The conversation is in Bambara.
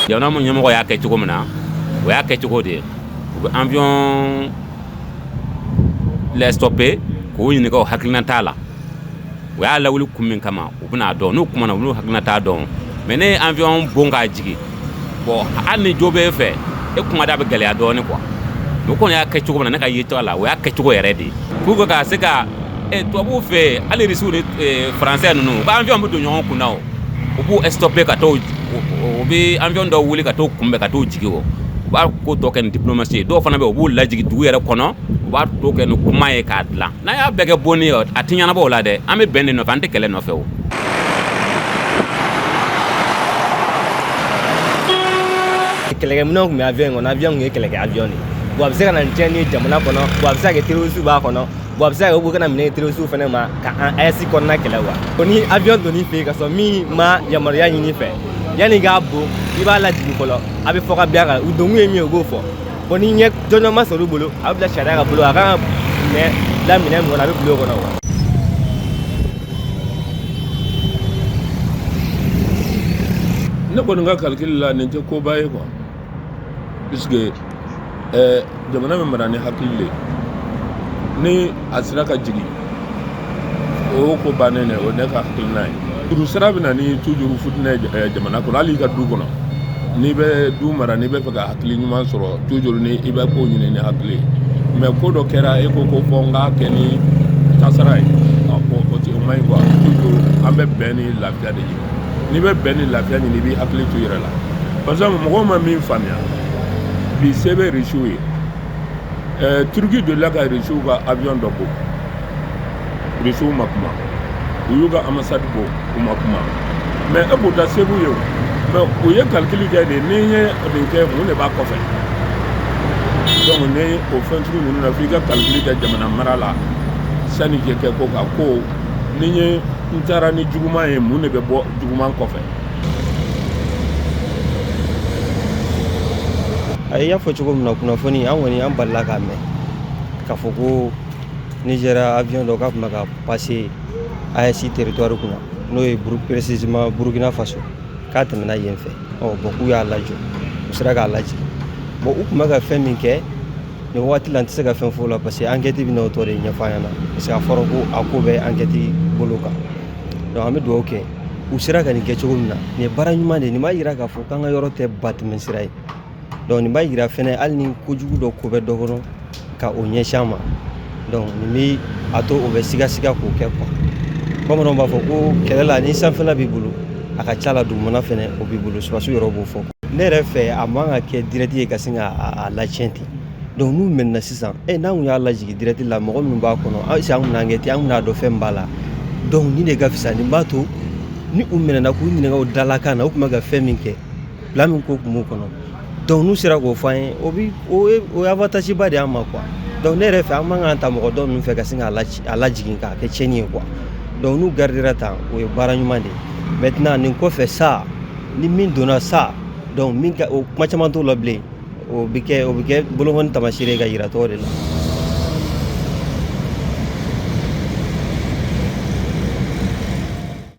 Jamana min ɲɛmɔgɔ y'a kɛ cogo min na, o y'a kɛ cogo de ye. U bɛ avion les stopper k'u ɲininka o hakilina t'a la. U y'a lawuli kun min kama, u bɛna dɔn. N'u kumana, u n'u hakilina t'a dɔn. Mais ne ye avion bon k'a jigin, bon, hali ni jo b'e fɛ, e kumada bɛ gɛlɛya dɔɔnin quoi. Mais o kɔni y'a kɛ cogo min na, ne ka yetɔ la, o y'a kɛcogo yɛrɛ de ye pour que ka se ka tubabuw fɛ yen, hali Rusiw ni Faransɛ ninnu, u ka avion bɛ don ɲɔgɔn kun na. O u b'u stopper ka t'o, u bɛ avion dɔw wuli ka t'o kunbɛn ka t'o jigin. O u b'a ko tɔ kɛ ni diplomatie ye. Dɔw fana bɛ yen, u b'u lajigin dugu yɛrɛ kɔnɔ, u b'a to kɛ ni kuma ye k'a dilan. N'a y'a bɛɛ kɛ bonni ye, a tɛ ɲɛnabɔ o la dɛ. An bɛ bɛn de nɔfɛ, an tɛ kɛlɛ nɔfɛ o. Kɛlɛkɛminɛnw tun bɛ avion in kɔnɔ. Avion tun ye kɛlɛkɛ avion de ye. Bon, a bɛ se ka na ni tiɲɛni ye jamana kɔnɔ. Bon, a bɛ se ka kɛ terroriste b'a kɔnɔ. Bon, a bɛ se ka kɛ u kana minɛ terroriste fana ma ka an AES kɔnɔna kɛlɛ quoi. Ko ni avion donn'i fɛ yen ka sɔrɔ min ma yamaruya ɲini fɛ, yanni i k'a bon, i b'a lajigin fɔlɔ. A bɛ fɔ ka bɛn a kan, u donkun ye min ye, u b'o fɔ. Bon, ni ɲɛ jɔnjɔn ma sɔrɔ u bolo, a bɛ bila sariya ka bolo. A kan ka minɛ bila minɛn min kɔnɔ, a bɛ bila o kɔnɔ quoi. Ne kɔni ka calcul la, nin tɛ koba ye quoi, puisque jamana bɛ mara ni hakili de ye. Ni a sera ka jigin, o y'o ko bannen de, o ne ka hakilina ye. Juru sira bɛ na ni toujours futinɛ ye jamana kɔnɔ. Hali i ka du kɔnɔ, n'i bɛ du mara, n'i bɛ fɛ ka hakili ɲuman sɔrɔ, toujours ni i bɛ ko ɲini ni hakili ye. Mais ko dɔ kɛra, e ko ko fɔ n k'a kɛ ni tasara ye, o o man ɲi quoi. Toujours an bɛ bɛn ni lafiya de ɲini. N'i bɛ bɛn ni lafiya ɲini, i b'i hakili to i yɛrɛ la. Par exemple, mɔgɔw ma min faamuya bi, se bɛ Rusiw ye. Turki delila ka Rusiw ka avion dɔ bon, Rusiw ma kuma. U y'u ka ambassade bon, u ma kuma. Mais e b'o se b'u ye o. Mais u ye calcul kɛ de, ni n ye nin kɛ, mun de b'a kɔfɛ? Donc ni o fɛn sugu ninnu na, f'i ka calcul kɛ jamana mara la sani k'i kɛ ko kan ko ni n ye n taara ni juguman ye, mun de bɛ bɔ juguman kɔfɛ? A y'a fɔ cogo min na, kunnafoni an kɔni an balila k'a mɛn k'a fɔ ko Nigéria avion dɔ k'a tun bɛ ka passer AES territoire kunna, n'o ye précisément Burkina Faso, k'a tɛmɛna yen fɛ. Ɔ bon, k'u y'a lajɔ, u sera k'a lajigin. Bon, u tun bɛ ka fɛn min kɛ nin waati la, n tɛ se ka fɛn fɔ o la, parce que enquête bɛ n'o tɔ de ɲɛfɔ an ɲɛna, parce que a fɔra ko a ko bɛ enquête bolo kan. Donc an bɛ dugawu kɛ, u sera ka nin kɛ cogo min na, nin ye baara ɲuman de ye. Nin b'a yira k'a fɔ k'an ka yɔrɔ tɛ ba tɛmɛ sira ye. Donc nin b'a yira fɛnɛ, hali ni kojugu dɔ ko bɛ dɔ kɔnɔ ka o ɲɛsin an ma, donc nin bɛ a to o bɛ sigasiga k'o kɛ quoi. Bamananw b'a fɔ ko kɛlɛ la, ni sanfɛla b'i bolo, a ka ca la dugumana fɛnɛ o b'i bolo. Sɔrɔdasiw yɛrɛ b'o fɔ. Ne yɛrɛ fɛ, a man ka kɛ direct ye ka sin ka a lacɛn ten. Donc n'u minɛna sisan, n'an kun y'a lajigin direct la, mɔgɔ minnu b'a kɔnɔ, est-ce que an kun enquête, an kun n'a dɔn fɛn min b'a la? Donc nin de ka fisa. Nin b'a to ni u minɛna, k'u ɲininka o dalakan na, u tun bɛ ka fɛn min kɛ, plan min ko tun b'u kɔnɔ. Donc n'u sera k'o fɔ an ye, o bi o ye o ye avantage ba de y'an ma quoi. Donc ne yɛrɛ fɛ, an man kan ta mɔgɔ dɔ ninnu fɛ ka sin k'a lajigin k'a kɛ tiɲɛni ye quoi. Donc n'u gardera tan, o ye baara ɲuman de ye. Maintenant, nin kɔfɛ sa, ni min donna sa, donc min ka o kuma caman t'o la bilen, o bɛ kɛ bolokɔni taamasiyɛn ye ka yira tɔgɔ de la.